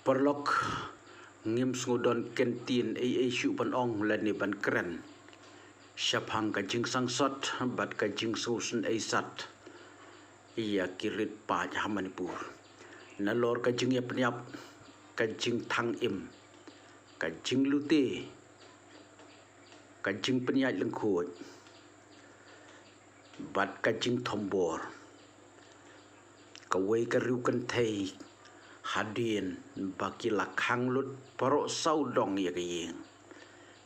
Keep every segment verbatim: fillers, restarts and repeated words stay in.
Paralok, ngim sngewdon kyntien ei ei shuh ban ong lane ban kren shaphang ka jingsangsot bad ka jingsngewsynei sat ïa ki rit paid ha Manipur. Nalor ka jingïapniap, ka jingthang im, ka jinglute, ka jingpynïaid lyngkhuid bad ka jingthombor. Kawei ka riewkynthei hadien ba ki la khang lut baroh sawdong ïa ka ïing,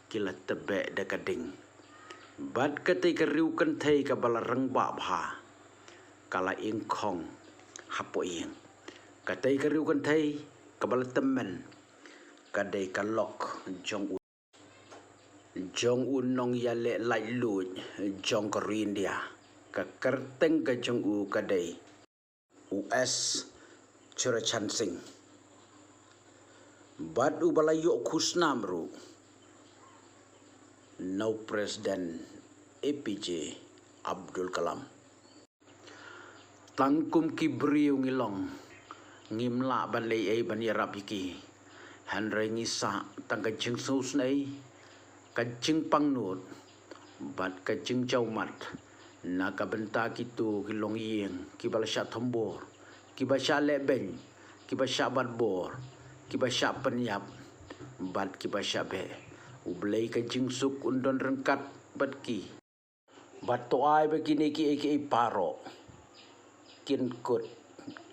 ki la tebeh da ka ding. Bad katei ka riewkynthei kaba la rangbah bha, ka la ingkhong hapoh ïing. Katei ka riewkynthei kaba la tymmen ka dei ka lok jong u jong u nongïaleh laitluid jong ka ri India. Ka kyrteng ka jong u ka dei u S Churachan Singh. Bad uba la ïoh khusnam ruh na u President A P J Abdul Kalam. Tang kum ki briew ngi long, ngim lah ban leh ei ban ïarap ïa ki. Hynrei ngi sah tang ka jingsngewsynei, ka jingpangnud bad ka jingjawmat na ka bynta kito ki longïing kiba la shah thombor, kiba shah lehbeiñ, kiba shah bat bor, kiba shah pynïap bad kiba shah beh. U Blei ka jingsuk un don ryngkat bad ki. Bad to ai ba kine kiei kiei baroh kin kut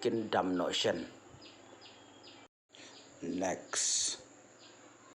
kin dam noh shen. Next.